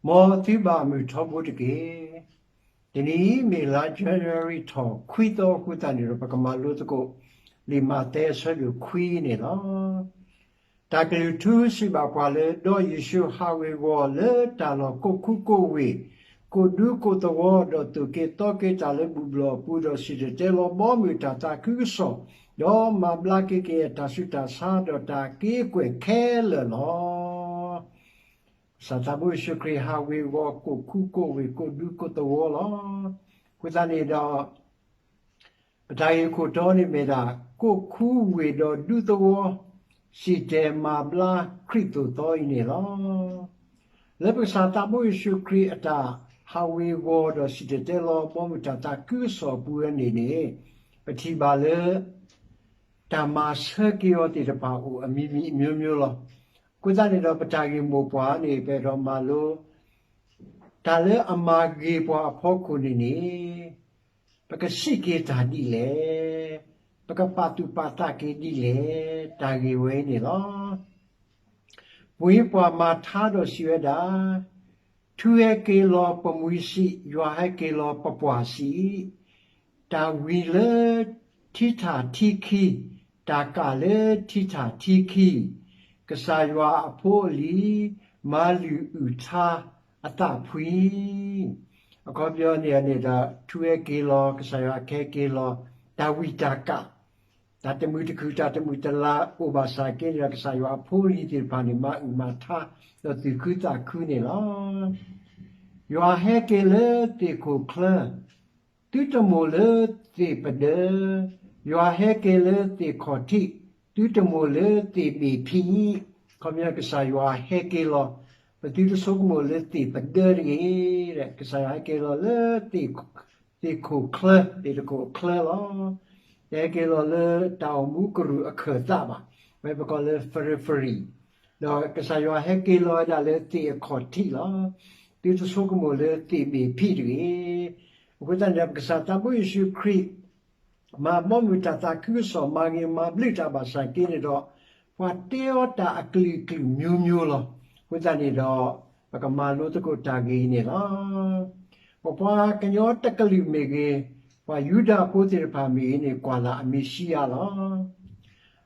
မ်သုဘၣ်မုာ်ထီဘိတက့ၢ်. တနံၤအံၤမ့ၢ်လါ January ထီၣ်ခွံသီအဃိသတးန့ၣ်ဒီး ပကမၤလိသကိး လံာ်မးသဲအဆၢဒိၣ်ခွံန့ၣ်လီၤ. တၢ်ကလုၢ်ထူစံးဘၣ်ပှၤလၢ ဒီးယ့ၣ်ၡူးဟးဝ့ၤဝီၤလၢတၢ်လီၢ်ကိၣ်ခူကိၣ်ဝ့ၢ်, ကိၣ်ဒူကိၣ်သဝီ, ဒီးသိၣ်က့ၤသီက့ၤတၢ်လၢဘူၣ်ဘျီၣ်အပူၤ, ဒီးစံၣ်တဲၤတဲလီၤဘီမုၢ်တၢ်သးခုကစီၣ်, ဒီးမၤဘျါက့ၤကယဲၢ်တၢ်ဆူးတၢ်ဆါ, ဒီးတၢ်က့ကွဲၢ်ခဲလၢာ်လီၤ. ကစၢ်သးဘိယ့ၣ်ၡူးခရံာ်ဟးဝ့ၤဝီၤကိၣ်ခူကိၣ်ဝ့ၢ်, ကိၣ်ဒူကိၣ်သဝီလီၤ. အဃိသတးန့ၣ်ဒီး ပတၢ်ဂ့ၢ်ခိၣ်တီန့ၣ်မ့ၢ်ဒၣ် ကိၣ်ခူဝ့ၢ်ဒီးဒူသဝီ, စံၣ်တဲၤမၤဘျါခရံာ်သိၣ်သီအံၤန့ၣ်လီၤ. လၢပကစၢ်သးဘိယ့ၣ်ၡူးခရံာ်အတၢ်ဟးဝ့ၤဝီၤဒီးစံၣ်တဲၤတဲလီၤဘီမုၢ်တၢ်သးခုကစီၣ်အပူၤန့ၣ်န့ၣ် ပထံၣ်ဘၣ်လၢ တၢ်မၤဆၢက့ၤအီၤသ့ၣ်တဖၣ်အိၣ်အမံၤမံၤအမျိုးမျိုးလီၤ. အဃိသတးန့ၣ်ဒီး ပတၢ်ဂ့ၢ်မိၢ်ပှၢ်န့ၣ် ပအဲၣ်ဒိးမၤလိ တၢ်လၢအမၤဂ့ၤပှၤအဖီခိၣ်န့ၣ်န့ၣ် ပကစံးက့ၤတၢ်ဒ်လဲၣ်, ပကပာ်သူၣ်ပာ်သးက့ၤဒ်လဲၣ်, တၢ်ဂ့ၢ်ဝဲအံၤန့ၣ်လီၤ. ပှၤမၤထါဒီးစံးဝဲဒၣ်, ထူဟဲက့ၤလီၤပမှံၤစံး, ယွၤဟဲက့ၤလီၤပပှၢ်စံး, တၢ်ဝံၤလၢထံထၣ်ထံခံ, တၢ်ကၣ်လၢထံထၣ်ထံခံ, ကစၢ်ယွၤအဖိအလံၤ မၤလုၢ်အုၣ်ထါအသးဖှံ အခီပညီန့ၣ်န့ၣ်ဒီး ထူဟဲက့ၤလီၤ, ကစၢ်ယွၤကဟဲက့ၤလီၤ, တၢ်ဝံၣ်တၢ်ကၣ်, တၢ်တမုာ်တခုၣ် တၢ်တမုာ်တလၤအိၣ်ဘၣ်ဆၣ်က့န့ၣ်ဒီး ကစၢ်ယွၤအဖိအလံၤသ့ၣ်တဖၣ်န့ၣ် မၤအုၣ်မၤထါ ဒီးသူၣ်ခုသးခုန့ၣ်လီၤ. ယွၤဟဲက့ၤလၢသ့ၣ်ခိၣ်ချၢ, သုတမိၣ်လၢသ့ၣ်ပဒၢ, ယွၤဟဲက့ၤလၢသ့ၣ်ခီၣ်ထံး, သုတမိၣ်လၢသ့ၣ်ဘ့ၣ်ဖံး, အခီပညီကစၢ်ယွၤဟဲက့ၤလီၤ, ပသုတဆိကမိၣ်လၢသ့ၣ်ပဒၢတဂ့ၤ, ကစၢ်ယွၤဟဲက့ၤလီၤလၢ သ့ၣ်ခိၣ်ချၢ, သ့ၣ်တခိၣ်အချၢလီၤ. တဟဲက့ၤလီၤလၢတၢ်အိၣ်မူကရူၢ်အခၢၣ်သးဘၣ်, ဝဲပကိးလၢ periphery, ဒီးကစၢ်ယွၤဟဲက့ၤလီၤဝဲဒၣ်လၢသ့ၣ်အခီၣ်ထံးလီၤ. သုတဆိကမိၣ်လၢသ့ၣ်ဘ့ၣ်ဖံးတဂ့ၤ. အဃိသတးန့ၣ်ဒီး ပကစၢ်သးဘိယ့ၣ်ၡူးခရံာ် မၤဘီမုၢ်တၢ်သးခုကစီၣ် မၤဂ့ၤမၤဘျုးတၢ်ဘၣ်ဆၣ်က့န့ၣ်ဒီး ပှၤတဲအီၤတၢ်အကလုာ်ကလုာ်မျိုးမျိုးလီၤ. အဃိသတးန့ၣ်ဒီး ပကမၤလိသကိးတၢ်ဂ့ၢ်အံၤန့ၣ်လီၤ. ပပှၤကညီတကလုာ်မ့ၢ်ဂ့ၤ, ပှၤယူဒၤဖိသ့ၣ်တဖၣ်မ့ၢ်ဂ့ၤန့ၣ် ကွၢ်လၢ်အမ့ၣ်ၡံအၤလီၤ.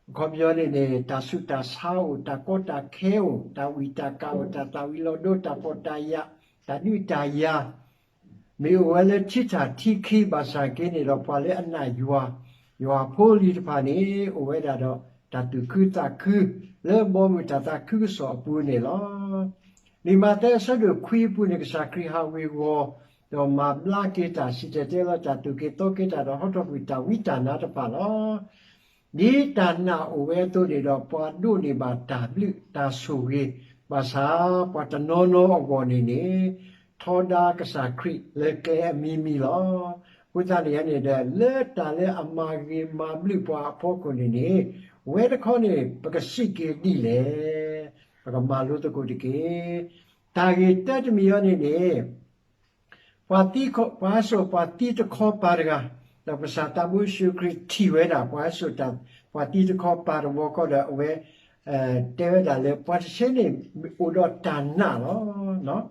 အခီပညီန့ၣ်န့ၣ် တၢ်ဆူးတၢ်ဆါအိၣ်, တၢ်ကီတၢ်ခဲအိၣ်, တၢ်ဝံၣ်တၢ်ကၣ်အိၣ်, တၢ်သၣ်ဝံၤလီၤဒိ, တၢ်ဖှီၣ်တၢ်ယာ်, တၢ်ဒုးတၢ်ယၤ မ့ၢ်အိၣ်ဝဲလၢထံထၣ်ထံခံဘၣ်ဆၣ်က့န့ၣ်ဒီး ပှၤလၢအနာ်ယွၤ, ယွၤဖိလံၤတဖၣ်န့ၣ် အိၣ်ဝဲဒၣ်ဒီးတၢ်သူၣ်ခုသးခု လၢဘီမုၢ်တၢ်သးခုကစီၣ်အပူၤန့ၣ်လီၤ. လံာ်မးသဲအဆၢဒိၣ်ခွံအပူၤန့ၣ် ကစၢ်ခရံာ်ဟးဝ့ၤဝီၤ ဒီးမၤဘျါက့ၤတၢ် စံၣ်တဲၤတဲလီၤတၢ် သိၣ်က့ၤသီက့ၤတၢ် ဒီးဟီထီၣ်ကွံာ်တၢ်ဝံတၢ်နါတဖၣ်လီၤ. ဒ်တၢ်နာ်အိၣ်ဝဲအသိးန့ၣ်ဒီး ပှၤဒိးန့ၢ်ဘၣ်တၢ်ဘျုးတၢ်ဆိၣ်ဂ့ၤ, ဘၣ်ဆၣ်ပှၤတနီၤနီၤအဂီၢ်န့ၣ်န့ၣ် ထီဒါကစၢ်ခရံာ်လၢကျဲအမံၤမံၤလီၤ. အဃိသတးန့ၣ်န့ၣ်ဒီး လၢတၢ်လၢအမၤဂ့ၤမၤဘျုးပှၤအဖီခိၣ်န့ၣ်န့ၣ် ဝဲတခီန့ၣ် ပကစံးက့ၤဒ်လဲၣ်. ပကမၤလိသကိးတက့ၢ်. တၢ်ဂ့ၢ်တၢတမံၤအံၤန့ၣ်န့ၣ် ပှၤသံ, ပှၤဟဲစိာ်ပှၤသံတခီပၤတဂၤ, ဒီးကစၢ်သးဘိယ့ၣ်ၡူးခရံာ်ထံၣ်ဝဲဒၣ် ပှၤဟဲစိာ်တၢ်, ပှၤသံတခီပၤတဝီခီဒီး အဝဲ တဲဝဲဒၣ်လၢ ပှၤတဆၢန့ၣ် အိၣ်ဒီးတၢ်နာ်လီၤ. လံာ်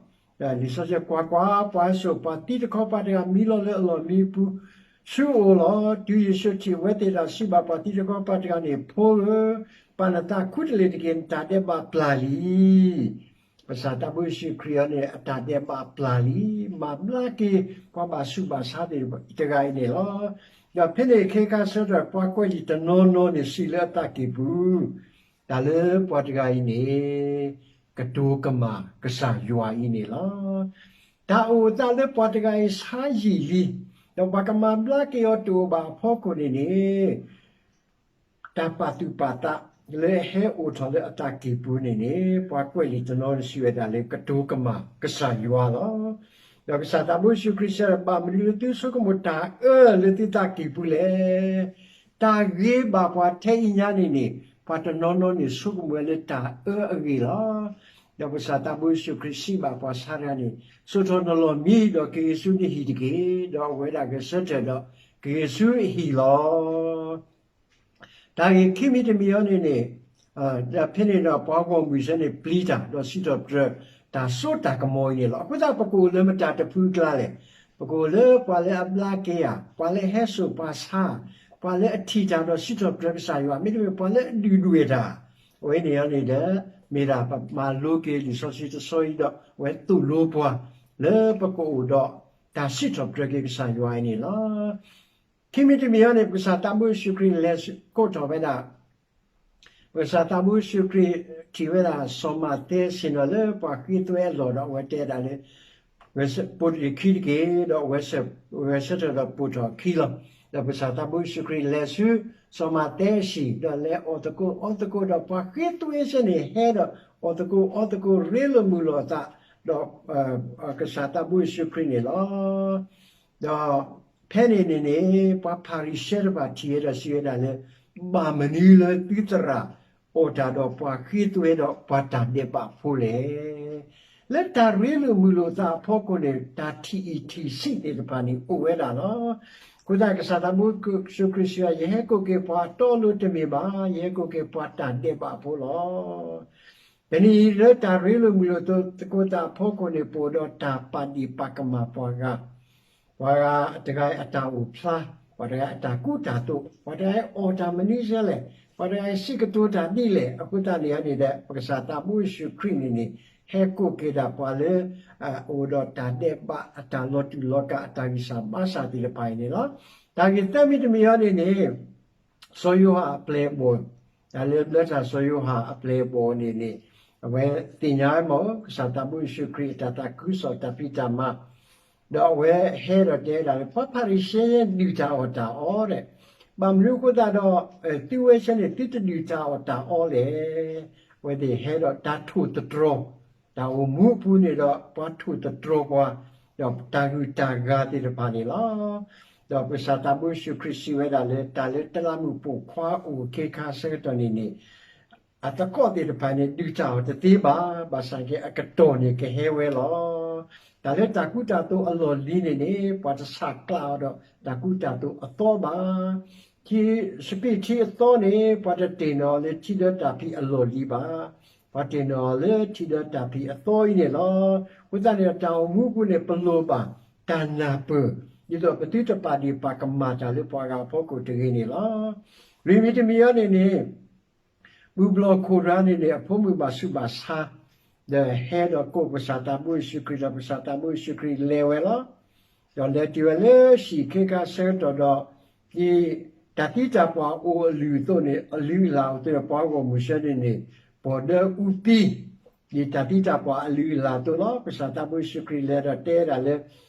စီဆှံကွၢ်ကွၢ်, ပှၤဟဲစိာ်ပှၤသံတခီပၤတဂၤ မံလီၤလၢအလီၢ်မံပူၤ ဆူအအိၣ်လီၤ. တုၤယ့ၣ်ၡူးထံၣ်အဝဲသ့ၣ်ဒီး စံးဘၣ်ပှၤသံတခီပၤတဂၤန့ၣ်, ဖိဧၢ, ပာ်နသးခူတလ့ၢ်တက့ၢ်, နတၢ်ဒဲးဘးပျၢ်လံ. ကစၢ်သးဘိယ့ၣ်ၡူးခရံာ်အံၤန့ၣ် အတၢ်ဒဲးဘးပျၢ်လံ, မၤဘျါက့ၤ ပှၤဘၣ်ဆူးဘၣ်ဆါသ့ၣ်တဂၤအံၤန့ၣ်လီၤ. ဒီးဖဲန့ၣ်ခဲခါဆၢထၢၣ် ပှၤကွဲးလံာ်တနီၤနီၤန့ၣ် စံးလၢအသးကံၢ်ပူၤ, တၢ်လၢပှၤတဂၤအံၤန့ၣ် ကတိၤကမၣ်ကစၢ်ယွၤအံၤန့ၣ်လီၤ. တၢ်အိၣ်သးလၢပှၤတဂၤအံၤဆါယံာ်လံ, ဒီးပှၤကမၤဘျါက့ၤအီၤတအိၣ်ဘၣ်အဖီခိၣ်န့ၣ်န့ၣ် တၢ်ပာ်သူၣ်ပာ်သးလၢအဟဲအိၣ်ထီၣ်လၢအသးကံၢ်ပူၤန့ၣ်န့ၣ် ပှၤကွဲးလံာ်တနီၤန့ၣ်စံးဝဲဒၣ်လၢ ကတိၤကမၣ်ကစၢ်ယွၤလီၤ. ဒီးကစၢ်သးဘိယ့ၣ်ၡူးခရံာ်စံးဒီး ဘၣ်မနုၤလၢသုဆိကမိၣ်တၢ်အၢလၢသုသးကံၢ်ပူၤလဲၣ်. တၢ်ဂ့ၤဘၣ်ပှၤထဲအံၤညါန့ၣ်န့ၣ် ပှၤတနီၤနီၤန့ၣ်ဆိကမိၣ်ဝဲလၢတၢ်အၢအဂ့ၢ်လီၤ. ဒီးကစၢ်သးဘိယ့ၣ်ၡူးခရံာ်စံးဘၣ်ပှၤဆါတဂၤန့ၣ်, စိာ်ထီၣ်နလီၢ်မံ ဒီးက့ၤဆူနဟံၣ်တက့ၢ်. ဒီးအဝဲဒၣ်ဂဲၤဆၢထၢၣ်ဒီး က့ၤဆူအဟံၣ်လီၤ. တၢ်ဂ့ၢ်ခံမံၤတမံၤအံၤန့ၣ်န့ၣ်, ဒီးဖဲန့ၣ်ဒီးပှၤဂီၢ်မုၢ်စ့ၢ်န့ၣ်ပျံၤတၢ် ဒီးစံးထီၣ်ပတြၢၤ တၢ်စိတၢ်ကမီၤအံၤန့ၣ်လီၤ. အဃိသတး ပကအိၣ်လၢမတၤတဖုအကျါလဲၣ်. ပကအိၣ်လၢပှၤလၢအဘျါက့ၤဧါ, ပှၤလၢအဟဲစိာ်ပှၤဆါ, ပှၤလၢအထံၣ်တၢ်ဒီးစံးထီၣ်ပတြၢၤကစၢ်ယွၤ, မ့တမ့ၢ်ပှၤလၢအဒုၣ်ဒွဲၣ်တၢ်, အဝဲန့ၣ်န့ၣ်ဒီး မ့ၢ်ဒၣ်ပမၤလိက့ၤလံာ်စီဆှံတဆီအံၤဒီး အဝဲသိၣ်လိပှၤ လၢပကအိၣ်ဒီးတၢ်စံးထီၣ်ပတြၢၤက့ၤကစၢ်ယွၤအံၤန့ၣ်လီၤ. ခံမံၤတမံၤအံၤန့ၣ် ပကစၢ်သးဘိယ့ၣ်ၡူးခရံာ်လဲၤကိးထီၣ်ဝဲဒၣ် ပကစၢ်သးဘိယ့ၣ်ၡူးခရံာ်ထံၣ်ဝဲဒၣ် စီၤမၤသဲဆ့ၣ်နီၤလၢပှၤဃ့သွဲအလီၢ်ဒီး အဝဲတဲဒၣ်လၢ ပိာ်တ့ၢ်ခံတက့ၢ်, ဒီးအဝဲဆၢထၢၣ်ဒီးပိာ်ထီၣ်ခံလီၤ. ဒီးပကစၢ်သးဘိယ့ၣ်ၡူးခရံာ်လဲၤဆူ စီၤမၤသဲအဟံၣ် ဒီးလဲၤအီၣ်သကိးအီသကိးဒီး ပှၤဃ့သွဲဆ့န့ၣ် ဟဲဒီးအီၣ်သကိးအီသကိး ရ့လိာ်မုာ်လိာ်အသးဒီး ကစၢ်သးဘိယ့ၣ်ၡူးခရံာ်န့ၣ်လီၤ. ဒီးဖဲန့ၣ်န့ၣ်န့ၣ် ပှၤဖၤရံၤၡဲတဖၣ်ထံၣ်ဝဲဒီးစံးဝဲဒၣ်လၢ ဘၣ်မနုၤလၢသုသရၣ်အီၣ်တၢ်ဒီးပှၤဃ့သွဲဒီးပှၤတၢ်ဒဲးဘးဖိလဲၣ်. လၢတၢ်ရ့လိာ်မုာ်လိာ်သးအဖီခိၣ်န့ၣ် တၢ်ထံၣ်အံၣ်ထံၣ်ဆံးသ့ၣ်တဖၣ်န့ၣ်အိၣ်ဝဲဒၣ်လီၤ. အဃိသတး ကစၢ်သးဘိယ့ၣ်ၡူးခရံာ်စံးဝဲ ယဟဲကိးက့ၤပှၤတီလိၤတမ့ၢ်ဘၣ်, ယဟဲကိးက့ၤပှၤတၢ်ဒဲးဘးဖိလီၤ. တနံၤအံၤလၢတၢ်ရ့လိာ်မုာ်လိာ်သကိးသးအဖီခိၣ်န့ၣ် ပအိၣ်ဒီးတၢ်ပာ်ဒံၣ်ပာ်ကမၣ်ပှၤဂၤ ပှၤဂၤတဂၤအတၢ်အိၣ်ဖျါ, ပှၤတဂၤအတၢ်ကူတၢ်သိး, ပှၤတဂၤအီၣ်တၢ်မနုၤလဲၣ်, ပှၤတဂၤအစံးကတိၤတၢ်ဒ်လဲၣ်. အဃိသတးန့ၣ်န့ၣ်ဒီး ပကစၢ်သးဘိယ့ၣ်ၡူးခရံာ်န့ၣ်န့ၣ် ဟဲကိးက့ၤဒၣ်ပှၤလၢ အိၣ်ဒီးတၢ်ဒဲးဘး အတၢ်လီၤတူာ်လီၤကာ် အတၢ်ဂံၢ်စၢ်ဘါစၢ်သ့ၣ်တဖၣ်အံၤန့ၣ်လီၤ. တၢ်ဂ့ၢ်သၢမံၤတမံၤအံၤန့ၣ်န့ၣ် စီၤယိၤဟၣ်အပျဲၢ်အဘီၣ်, တၢ်လၢဘျၢထၣ်စီၤယိၤဟၣ်အပျဲၢ်အဘီၣ်န့ၣ်န့ၣ် အဝဲသ့ၣ်ညါဝဲမ့ၢ် ကစၢ်သးဘိယ့ၣ်ၡူးခရံာ်အတၢ်သးခုကစီၣ်တၢ်ဖံးတၢ်မၤ, ဒီးအဝဲဟဲဒီးတဲဒၣ်လၢ ပှၤဖၤရံၤၡဲဒုၣ်တၢ်အီၣ်တၢ်အီဒီး ဘၣ်မနုၤအဃိသတးဒီး သုဝဲဆဲန့ၣ် သုတဒုၣ်တၢ်အီၣ်တၢ်အီလဲၣ်. အဝဲသ့ၣ်ဟဲဒီးတၢ်ထိၣ်သတြီၤ တၢ်အိၣ်မူအပူၤန့ၣ်ဒီး ပှၤထိၣ်သတြီၤပှၤ ဒီးတၢ်ဂုၤတၢ်ဂၤသ့ၣ်တဖၣ်န့ၣ်လီၤ. ဒီးပကစၢ်သးဘိယ့ၣ်ၡူးခရံာ်စံးဝဲဒၣ်လၢ တၢ်လၢတလးမုၣ်ပိာ်ခွါအိၣ်အခ့အခါဆၢကတီၢ်န့ၣ်န့ၣ် အသကိးသ့ၣ်တဖၣ်န့ၣ် ဒုၣ်တၢ်အီၣ်တသ့ဘၣ်, ဘၣ်ဆၣ်က့ အကတီၢ်န့ၣ်ကဟဲဝဲလီၤ. တၢ်လၢတၢ်ကူတၢ်သိးအလီၢ်လံၤန့ၣ်န့ၣ် ပှၤတဆးကျးအီၤဒီးတၢ်ကူတၢ်သိးအသီဘၣ်. စပံးထံအသီန့ၣ် ပှၤတတ့ၢ်နီၣ်အီၤလၢထံဒၢတၢ်ဖံးအလီၢ်လံၤဘၣ်. ပှၤတ့ၢ်နီၣ်အီၤလၢထံဒၢတၢ်ဖံးအသီအံၤန့ၣ်လီၤ. အဃိသတးန့ၣ်ဒီး တၢ်အိၣ်မူအပူၤန့ၣ် ပလိၣ်ဘၣ်တၢ်နၢ်ပၢၢ် ဒ်သိးပသုတပာ်ဒံၣ်ပာ်ကမၣ်တၢ်လၢပှၤဂၤအဖီခိၣ်တဂ့ၤန့ၣ်လီၤ. လွံၢ်မံၤတမံၤအံၤန့ၣ်န့ၣ် မုၢ်ဘျီၣ်ခိၣ်ရၤန့ၣ်န့ၣ် အဖိမုၣ်ဘၣ်ဆူးဘၣ်ဆါ ဒီးဟဲဒီးကိးပကစၢ်သးဘိယ့ၣ်ၡူးခရံာ်ဒီး ပကစၢ်သးဘိယ့ၣ်ၡူးခရံာ်လဲၤဝဲလီၤ. ဒီးလဲၤတုၤဝဲလၢဟံၣ်ခ့ခါဆၢကတီၢ်ဒီး ဒ်တၢ်သံတၢ်ပှၢ်အိၣ်အလုၢ်အသိးန့ၣ် အလုၢ်အလၢ်အိၣ်အသိးန့ၣ် ပှၤဂီၢ်မုၢ်ဆၢန့ၣ်န့ၣ် ပိာ်ဒၢအူသံ ဒ်တၢ်သံတၢ်ပှၢ်အလုၢ်အလၢ်အသိးလီၤ. ပကစၢ်သးဘိယ့ၣ်ၡူးခရံာ်လဲၤဒီးတဲဒၣ်လၢ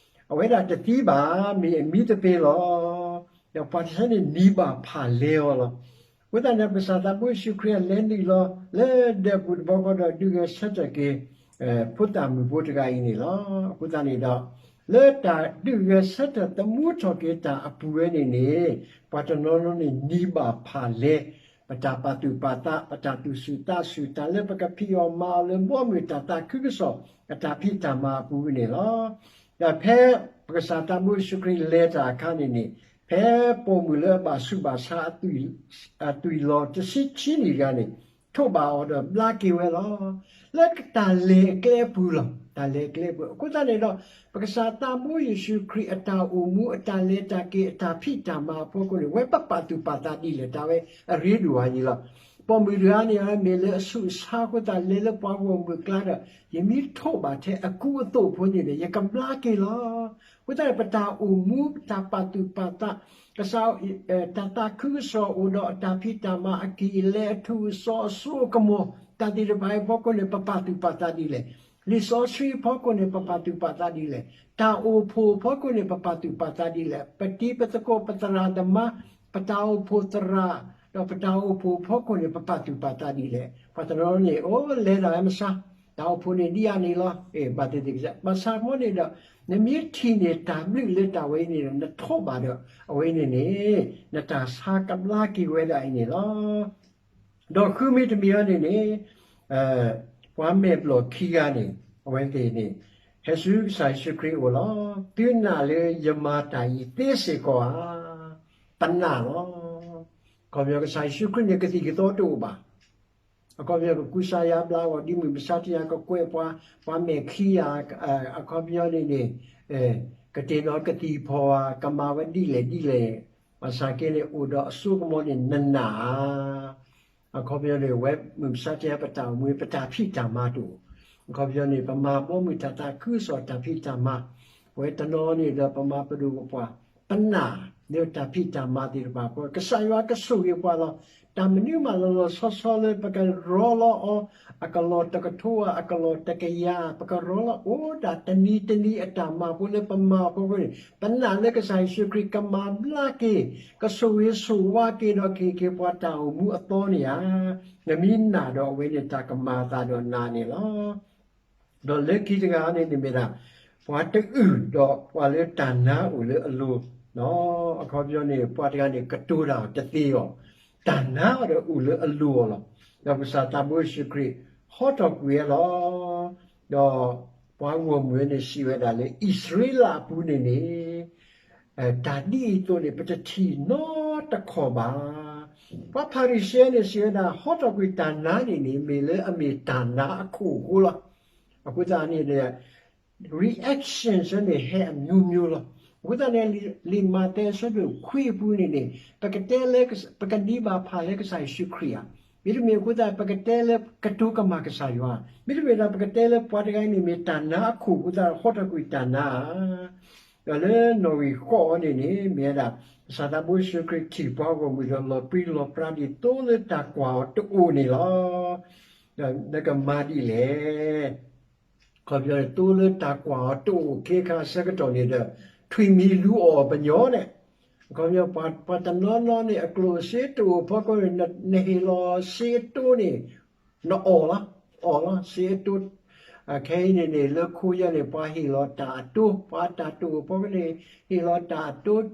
အဝဲဒၣ်တသံဘၣ်, မ့ၢ်အမံသပ့ၤလီၤ. ဒီးပှၤတဆၢန့ၣ်နံၤဘၣ်ဖးလဲအီၤလီၤ. အဃိသတးန့ၣ် ပကစၢ်သးဘိယ့ၣ်ၡူးခရံာ်အလဲၤနုာ်လီၤလၢဒၢးပူၤတဘျီဃီဒီး ဒုးဂဲၤဆၢထၢၣ်က့ၤ ဖိသၣ်မုၣ်ဖိတဂၤအံၤန့ၣ်လီၤ. အဃိသတးန့ၣ်ဒီး လၢတၢ်ဒုးဂဲၤဆၢထၢၣ်သမူထီၣ်က့ၤတၢ်အပူၤဝဲန့ၣ်န့ၣ် ပှၤတနီၤနီၤန့ၣ်နံၤဘၣ်ဖးလဲ ပတၢ်ပာ်သူၣ်ပာ်သး ပတၢ်သူၣ်ဆူၣ်သးဆူၣ် တၢ်လၢပကဖံးအီၣ်မၤအီၣ်လၢ ဘီမုၢ်တၢ်သးခုကစီၣ် အတၢ်ဖံးတၢ်မၤအပူၤန့ၣ်လီၤ. ဒီးဖဲပကစၢ်သးဘိယ့ၣ်ၡူးခရံာ်လဲၤတၢ်အခါန့ၣ်န့ၣ် ဖဲပိာ်မုၣ်လၢအဘၣ်ဆူးဘၣ်ဆါ အသွံၣ်လီၤတဆံခံနံၣ်တဂၤန့ၣ် ထိးဘၣ်အီၤဒီးဘျါက့ၤဝဲလီၤ. လၢတၢ်လဲၤအကျဲအပူၤလီၤ. တၢ်လဲၤအကျဲအပူၤ အဃိသတးန့ၣ်ဒီး ပကစၢ်သးဘိယ့ၣ်ၡူးခရံာ်အတၢ်အိၣ်မူ အတၢ်လဲၤတၢ်က့ၤ အတၢ်ဖံးတၢ်မၤအဖီခိၣ်န့ၣ် ဝဲပပာ်သူၣ်ပာ်သးဒ်လဲၣ် တၢ်ဝဲအရ့ဒိၣ်အါယံၤလီၤ. ပိာ်မုၣ်တဂၤန့ၣ် မ့ၢ်လၢအဆူးအဆါအဃိသတး လဲၤလၢပှၤဂီၢ်မုၢ်အကျါဒီး ယမ့ၢ်ထိးဘၣ်ထဲအကူအသိးဖိန့ၣ်ဒီး ယကဘျါက့ၤလီၤ. အဃိသတးန့ၣ် ပတၢ်အိၣ်မူ ပတၢ်ပာ်သူၣ်ပာ်သး ကစၢ် တၢ်သးခုကစီၣ်အိၣ်ဒီးအတၢ်ဖံးတၢ်မၤအကံၢ်အလဲအထူးအစီအစိအကမီၤ တၢ်သ့ၣ်တဖၣ်အံၤအဖီခိၣ်န့ၣ် ပပာ်သူၣ်ပာ်သးဒ်လဲၣ်. လံာ်စီဆှံအဖီခိၣ်န့ၣ် ပပာ်သူၣ်ပာ်သးဒ်လဲၣ်. တၢ်အိၣ်ဖှိၣ်အဖီခိၣ်န့ၣ် ပပာ်သူၣ်ပာ်သးဒ်လဲၣ်. ပတံၤပသကိးပသရၣ်သမါ ပတၢ်အိၣ်ဖှိၣ်သရၣ် ဒီးပတၢ်အိၣ်ဖှိၣ်အဖီခိၣ်န့ၣ် ပပာ်သူၣ်ပာ်သးဒ်လဲၣ်. ပှၤတနီၤန့ၣ် အိၣ်လဲၤဒၣ်ဝဲမဆါ တၢ်အိၣ်ဖှိၣ်န့ၣ်ဒ်အါန့ၣ်လီၤ. ဘၣ်သ့ၣ်သ့ၣ်ကစၢ် ဘၣ်ဆၣ်ဖိန့ၣ်ဒီး နမ့ၢ်ထံၣ်န့ၢ်တၢ်ဘျုးလၢတၢ်ဝဲအံၤန့ၣ်ဒီး နထိးဘၣ်ဒီး အဝဲအံၤန့ၣ်န့ၣ် နတၢ်ဆါကဘျါက့ၤဝဲဒၣ်အံၤန့ၣ်လီၤ. ဒီးဃုမံၤတမံၤအံၤန့ၣ်န့ၣ် ပှၤမဲာ်ဘျီၣ်ခံဂၤန့ၣ် အဝဲသ့ၣ်န့ၣ် ဟဲဆူကစၢ်ယ့ၣ်ၡူးခရံာ်အအိၣ်လီၤ. သုနာ်လၢယမၤတၢ်အံၤသ့စ့ၢ်ကီးဧါ. ပနာ်လီၤ. ခီပညီကစၢ်ယ့ၣ်ၡူးခရံာ်န့ၣ် ကသံၣ်ကသီတအိၣ်ဘၣ်. အခီပညီ ကကူစါယါဘျါအဂီၢ် ဒ်မုၢ်မဆါတနံၤ ကကွဲးပှၤ, ပှၤမဲာ်ခံဂၤ, အခီပညီန့ၣ်န့ၣ် ကတ့ၢ်နီၣ်ကသံၣ်ဖီၣ်ဧါ, ကမၤဝဲဒ်လဲၣ်ဒ်လဲၣ်, ဘၣ်ဆၣ်က့န့ၣ် အိၣ်ဒီးအစိကမီၤန့ၣ် နနၢ်ဧါ. အခီပညီန့ၣ် ဝဲမုၢ်မဆါတနံၤ ပတၢ်အိၣ်မူ ပတၢ်ဖံးတၢ်မၤတအိၣ်. အခီပညီန့ၣ် ပမၤဘီမုၢ်တၢ်သးခုကစီၣ်တၢ်ဖံးတၢ်မၤ, ပဝဲတနီၤန့ၣ်ဒီး ပမၤပဒိၣ်ပပှၢ်, ပနာ်လၢတၢ်ဖံးတၢ်မၤသ့ၣ်တဖၣ်အဃိ ကစၢ်ယွၤကဆိၣ်ဂ့ၤပှၤလီၤ. တၢ်မနုၤမးလီၤလီၤဆီဆီလၢပကရီလီၤအီၤ အကလီၢ်တကထိဧါ, အကလီၢ်တကယၤ, ပကရီလီၤအိၣ်ဒၣ်တနံၤတနံၤအတၢ်မၤအဃိ လၢပမၤအဖီခိၣ်န့ၣ် ပနာ်လၢကစၢ်ယ့ၣ်ၡူးခရံာ်ကမၤဘျါက့ၤ, ကဆိၣ်ဂ့ၤဆိၣ်ဝါက့ၤဒီး ကဟ့ၣ်က့ၤပှၤတၢ်အိၣ်မူအသီန့ၣ်ဧါ. နမ့ၢ်နာ်ဒီး အဝဲန့ၣ်တၢ်ကမၤအသးဒီးနၤန့ၣ်လီၤ. ဒီးလၢခံတဂၤန့ၣ် မ့ၢ်ဒၣ် ပှၤတအုၣ်ဒီးပှၤလၢတၢ်နါအိၣ်လၢအလိၤ, အခီပညီန့ၣ် ပှၤတဂၤန့ၣ် ကတိၤတၢ်တသ့အီၤ, တၢ်နါအီၤဒီးအိၣ်လၢအလိၤအီၤလီၤ. ဒီးကစၢ်သးဘိယ့ၣ်ၡူးခရံာ် ဟီထီၣ်ကွံာ်ဝဲလီၤ. ဒီးပှၤဂီၢ်မုၢ်ဝဲန့ၣ် စံးဝဲဒၣ်လၢ အံၣ်စရ့လးအပူၤန့ၣ်န့ၣ် တၢ်ဒ်အံၤအသိးန့ၣ် ပတထံၣ်နီတခီၣ်ဘၣ်. ပှၤဖၤရံၤၡဲန့ၣ် စံးဝဲဒၣ် ဟီထီၣ်ကွံာ်တၢ်နါန့ၣ်န့ၣ် မ့ၢ်လၢအမ့ၢ်တၢ်နါအခိၣ်အဃိလီၤ. အဃိသတးန့ၣ် reaction ဆၢန့ၣ် ဟဲအမျိုးမျိုးလီၤ. အဃိသတးန့ၣ် လံာ်မးသဲအဆၢဒိၣ်ခွံအပူၤန့ၣ်န့ၣ် ပကတဲလၢ ပကဒံးဘၣ်ဖးလၢကစၢ်ယ့ၣ်ၡူးခရံာ်ဧါ, မ့တမ့ၢ်အဃိသတး ပကတဲလၢကတိၤကမၣ်ကစၢ်ယွၤ, မ့တမ့ၢ်ဒီး ပကတဲလၢပှၤတဂၤအံၤန့ၣ် မ့ၢ်တၢ်နါအခိၣ်အဃိသတး ဟီထီၣ်ကွံာ်တၢ်နါဧါ. ဒီးလၢနီၣ်ဂံၢ်ဃိးအံၤန့ၣ်န့ၣ် မ့ၢ်ဝဲဒၣ် ကစၢ်သးဘိယ့ၣ်ၡူးခရံာ်ထံၣ်ပှၤဂီၢ်မုၢ်ဒီး လီၤပြံလီၤပြါဒ်သိးလၢတၢ်ကွၢ်အီၤတအိၣ်န့ၣ်လီၤ. ဒီးနကမၤဒ်လဲၣ်. ခီပညီန့ၣ် သိလၢတၢ်ကွၢ်အီၤတအိၣ် ခဲခါဆၢကတီၢ်န့ၣ်ဒီး ထွံၣ်မံၤလူၤအီၣ်ပညီန့ၣ်, ခီပညီ ပှၤတနီၤနီၤန့ၣ် အကျိၣ်စ့တအိၣ်ဖီခိၣ်န့ၣ် နဟ့ၣ်လီၤစ့အတိန့ၣ် နအီၣ်လီၤ, အီၣ်လီၤ စ့အတိ. ခဲအံၤန့ၣ်န့ၣ် လၢခိယဲန့ၣ် ပှၤဟ့ၣ်လီၤတၢ်အတိ, ပှၤတၢ်တအိၣ်ဖီခိၣ်န့ၣ် ဟ့ၣ်လီၤတၢ်အတိ တ့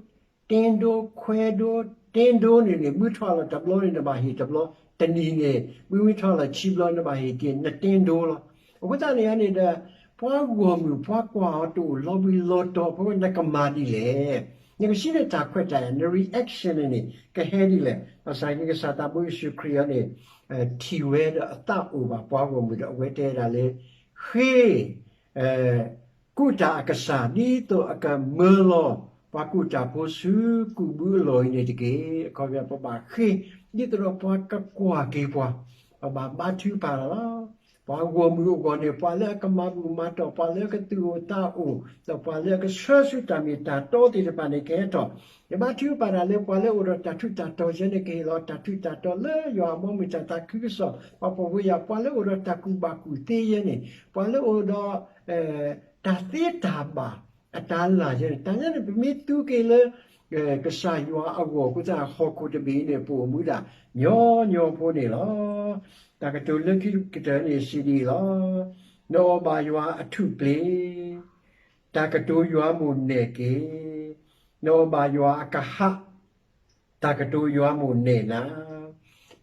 ဒိ ခွဲဒိ တ့ဒိန့ၣ်န့ၣ် မုၢ်ထီၣ်လီၤတဘျီန့ၣ် နဘၣ်ဟ့ၣ်တဘျီ, တနံၤန့ၣ် မုၢ်မုၢ်ထီၣ်လီၤဆံဘျီ နဘၣ်ဟ့ၣ်က့ၤ နတ့ဒိလီၤ. အဃိသတးန့ၣ်န့ၣ်ဒီး ပှၤဂီၢ်မုၢ်ပှၤကွၢ်အီၤတအိၣ်လီၤဘှံးလီၤတီၤအဃိ နကမၤဒ်လဲၣ်. နကစံးန့ၣ်တၢ်ခွဲးတၢ်ယာ် န reaction န့ၣ်န့ၣ် ကဟဲဒ်လဲၣ်. ဘၣ်ဆၣ်က့ ကစၢ်သးဘိယ့ၣ်ၡူးခရံာ်အံၤန့ၣ် ထံၣ်ဝဲဒီးအသးအိၣ်ဘၣ်ပှၤဂီၢ်မုၢ်ဒီး အဝဲတဲဒၣ်လၢ ဃ့ ကူၣ်တၢ်အကစၢ် ဒ်သိးအကမၢလီၤ ပှၤကူၣ်တၢ်ဖိဆူကူၣ်ဘုအလီၢ်အံၤန့ၣ်တက့ၢ်. အခီပညီ ပဘၣ်ဃ့ ဒ်သိးဒီးပှၤကကွၢ်က့ၤပှၤ, ပဘၣ်ဘါထုကဖၣ်လီၤ. ပှၤဂီၢ်မုၢ်အဂီၢ်န့ၣ် ပှၤလၢအကမၤဘူၣ်မၤတီၢ်, ပှၤလၢအကသူၣ်အိၣ်သးအိၣ်, ဒီးပှၤလၢအကဆှၢဆူတၢ်မ့ၢ်တၢ်တီသ့ၣ်တဖၣ်န့ၣ် ကဟဲထီၣ်. ယဘါထုကဖၣ်ဒၣ်လၢ ပှၤလၢအိၣ်ဒီးတၢ်ထူးတၢ်တီၤယဲန့ၣ် ကဟ့ၣ်လီၤတၢ်ထူးတၢ်တီၤလၢယွၤအဘီအမုၢ်တၢ်သးခုကစီၣ်, ပှၤဖှီၣ်ဖိယာ်ဖိ, ပှၤလၢအိၣ်ဒီးတၢ်ကူၣ်ဘၣ်ကူၣ်သ့ယဲန့ၣ်, ပှၤလၢအိၣ်ဒီး တၢ်သ့တၢ်ဘၣ်အတၢ်လၢ်ယဲန့ၣ်, တၢ်ယဲန့ၣ် ပမ့ၢ်သူက့ၤလၢ ကစၢ်ယွၤအဂီၢ်အဃိသတး ဟီၣ်ခိၣ်တဘ့ၣ်အံၤန့ၣ် ပအိၣ်မူဒၣ်ညီညီဖိန့ၣ်လီၤ. တၢ်ကတိၤလၢခံကတၢၢ်န့ၣ် စံးဒ်အံၤလီၤ. နအီၣ်ဘၣ်ယွၤအထူၣ်ပျ့ၤ, တၢ်ကတိၤယွၤမိၣ်နဲၣ်က့ၤ, နအီၣ်ဘၣ်ယွၤအကဟၣ်, တၢ်ကတိၤယွၤမိၣ်နဲၣ်နၤ.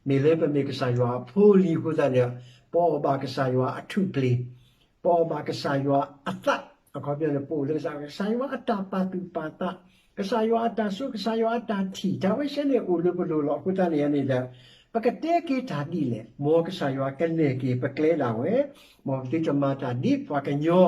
မ့ၢ်လၢပမ့ၢ်ကစၢ်ယွၤအဖိအလံၤအဃိသတးန့ၣ် ပအီၣ်ဘၣ်ကစၢ်ယွၤအထူၣ်ပျ့ၤ, ပအီၣ်ဘၣ်ကစၢ်ယွၤအသး, အခီပညီန့ၣ် ပအိၣ်လၢကစၢ်, ကစၢ်ယွၤအတၢ်ပာ်သူၣ်ပာ်သး, ကစၢ်ယွၤအတၢ်စိ, ကစၢ်ယွၤအတၢ်ထံၣ်, တၢ်ဝဲဆဲန့ၣ်အိၣ်လၢပလိၤလီၤ. အဃိသတးန့ၣ်န့ၣ်ဒီး ပကတဲက့ၤတၢ်ဒ်လဲၣ်, မ်ကစၢ်ယွၤကနဲၣ်က့ၤပကျဲဒၣ်ဝဲ, မ်ပသုတမၤတၢ်ဒ်ပှၤကညီ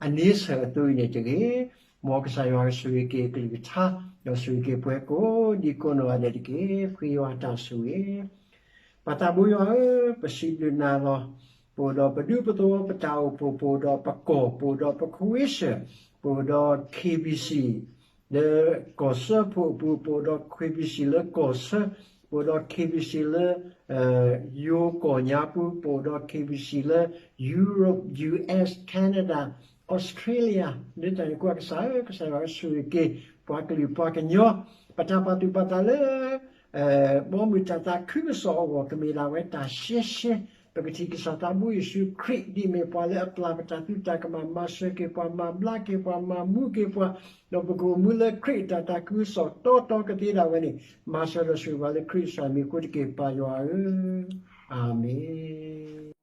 အန့ဆၢၣ်အသိးအံၤန့ၣ်တဂ့ၤ. မ်ကစၢ်ယွၤကဆိၣ်ဂ့ၤက့ၤအကလုၢ်ကထါ, ဒီးဆိၣ်ဂ့ၤက့ၤပှၤကိးဒံကိးနီၢ်ဂၤဒဲးတက့ၢ်. ပဃ့ယွၤတၢ်ဆိၣ်ဂ့ၤ ပၢ်သးဘိယွၤဧၢ, ပစံးဘျုးနၤလီၤ. ပအိၣ်ဒီးပဒူပသဝီ, ပတၢ်အိၣ်ဖှိၣ်, ပအိၣ်ဒီးပကီၢ်, ပအိၣ်ဒီးပခဝ့ၡၢၣ်, ပအိၣ်ဒီး K B C လၢကီၢ်စၢဖှိၣ်အပူၤ, ပအိၣ်ဒီး K B C လၢကီၢ်ဆၢ, ပအိၣ်ဒီး K B C လၢ ယိၤကီၢ်ညါပူၤ, ပအိၣ်ဒီး K B C လၢ Europe, U S, Canada, Australia လၢတၢ်န့ၣ်အဃိ ကစၢ်ဧၢ, ကစၢ်ယွၤကဆိၣ်ဂ့ၤက့ၤ ပှၤကလုာ်ပှၤကညီ, ပတၢ်ပာ်သူၣ်ပာ်သးလၢ ဘီမုၢ်တၢ်သးခုကစီၣ်အဂီၢ် ကမ့ၢ်ဒၣ်ဝဲတၢ်ရှဲရှဲ, ပကထံၣ်ကစၢ်သးဘိယ့ၣ်ၡူးခရံာ် ဒ်အမ့ၢ်ပှၤလၢအပျၢ်ပတၢ်သုတၢ်ကမၣ်, မၤစၢၤက့ၤပှၤ, မၤဘျါက့ၤပှၤ, မၤမူက့ၤပှၤ, ဒီးပကအိၣ်မူလၢခရံာ်အတၢ်သးခုကစီၣ်တီတီကသ့ဒၣ်ဝဲန့ၣ်, မၤစၢၤဒီးဆိၣ်ဂ့ၤပှၤလၢခရံာ်ကစၢ်မံၤအဃိတက့ၢ် ပၢ်ယွၤဧၢ, အၤမ့ၣ်.